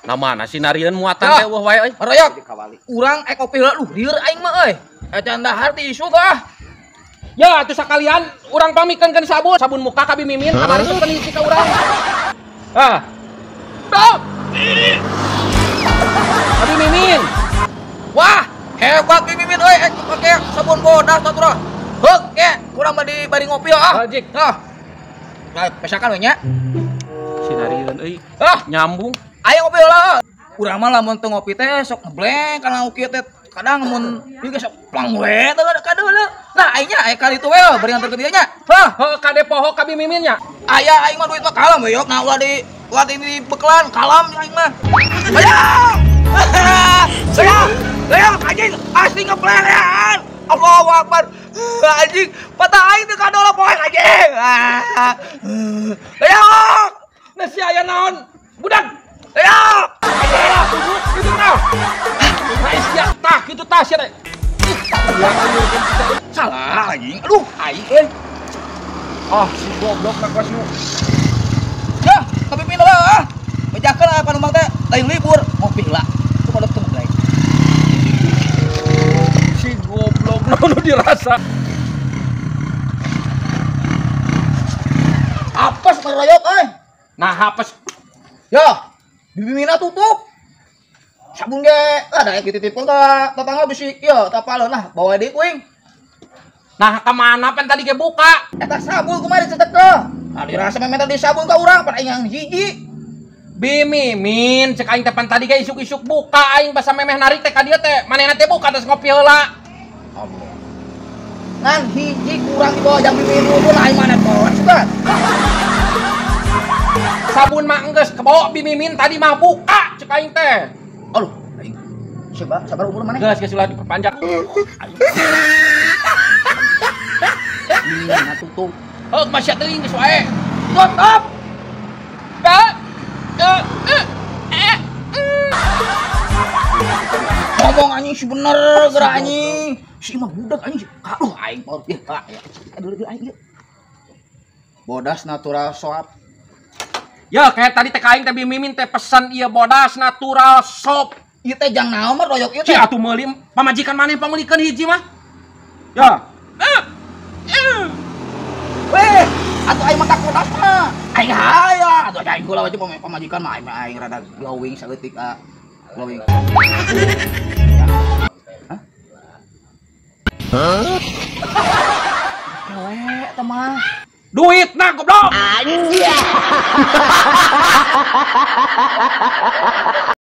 Nah mana si narieun muatan teh eueuh wae euy. Royok. Urang ek kopi heula duh lieur aing mah euy. Eta dahar ti isuk ah. Ya atuh sakalian urang pamikeun sabun, sabun muka ka Bimimin kamari teh hiji ka urang. Ah. Dok. Ka Bimimin. Wah, hebat Bimimin euy ek pake sabun bodas atuh. Heuk ke, kurang bari ngopi ah. Jik. Tah. Nah, pesakan we nya. Si narieun euy. Ah, nyambung. Ayo ngopi heula. Urang mah lamun teu ngopi teh sok ngeblank kana kieu teh. Kadang mun ieu ge sok plang we teh kadeuleu. Nah, aing nya aya kali itu we bari nganter ke dieu nya. Hah, heuh kade poho ka Bimimin nya. Aya aing mah duit mah kalam we yok. Nah, ulah di bekelan kalam aing mah. Hayang. Hayang. Hayang anjing asli ngeblank ya. Allahu Akbar. Anjing, patah aing teh kadola poe anjing. Hayang. Nah si aya naon? Budak. Hayang. Gitu tah. Nah sia tah kitu tah sia teh. Salah anjing. Aduh, aing euy. Ah, si goblok na kos nu. Ya, kapimpin heula ah. Bejakeun aya panumpang teh lain libur, ngopi heula. Itu kodok teu ngeblek. Si goblok nu dirasa. Apes meroyok euy. Nah, apes. Ya, Bibimina tutup. Sabun ge ada yang dititipkeun ka tetangga bisi ieu tapaleun lah bawa deui kuing. Nah, ka mana pan tadi ge buka? Eta sabun kumaha dicetekkeun. Nah, dirasa memang tadi sabun ka urang pan aing yang hiji. Bimimin cek aing teh pan tadi ge isuk-isuk buka aing basa memeh narik teh ka dieu teh manehna teh buka terus ngopi heula. Allah. Ngan hiji kurang di bawah jam Bimimin pun aing mana poe suka. Sabun mah enggeus kebawa Bimimin tadi mah buka cek aing teh. Aduh, aing. Coba sabar umur maneh. Geus geus ulah diperpanjang. Nah, tutup. Heuh, masih teuing geus wae. Tutup. Ngomong anjing si bener geura anjing. Si mah budak anjing. Aduh, aing power ieu. Aduh, aing ieu. Bodas natural soap. Ya, kayak tadi teh aing teh Bimimin teh pesan ieu bodas natural soap. Ieu teh jang naon mah royok ieu teh. Si atuh meuli pamajikan maneh pameulikeun hiji mah. Ya. Weh, atuh aing mah bodas mah. Aing haya, atuh aing kula aja pamajikan mah aing aing rada glowing saeutik ah. Glowing. Hah? Hah? Kewe eta mah. Duit nah goblok. Anjir.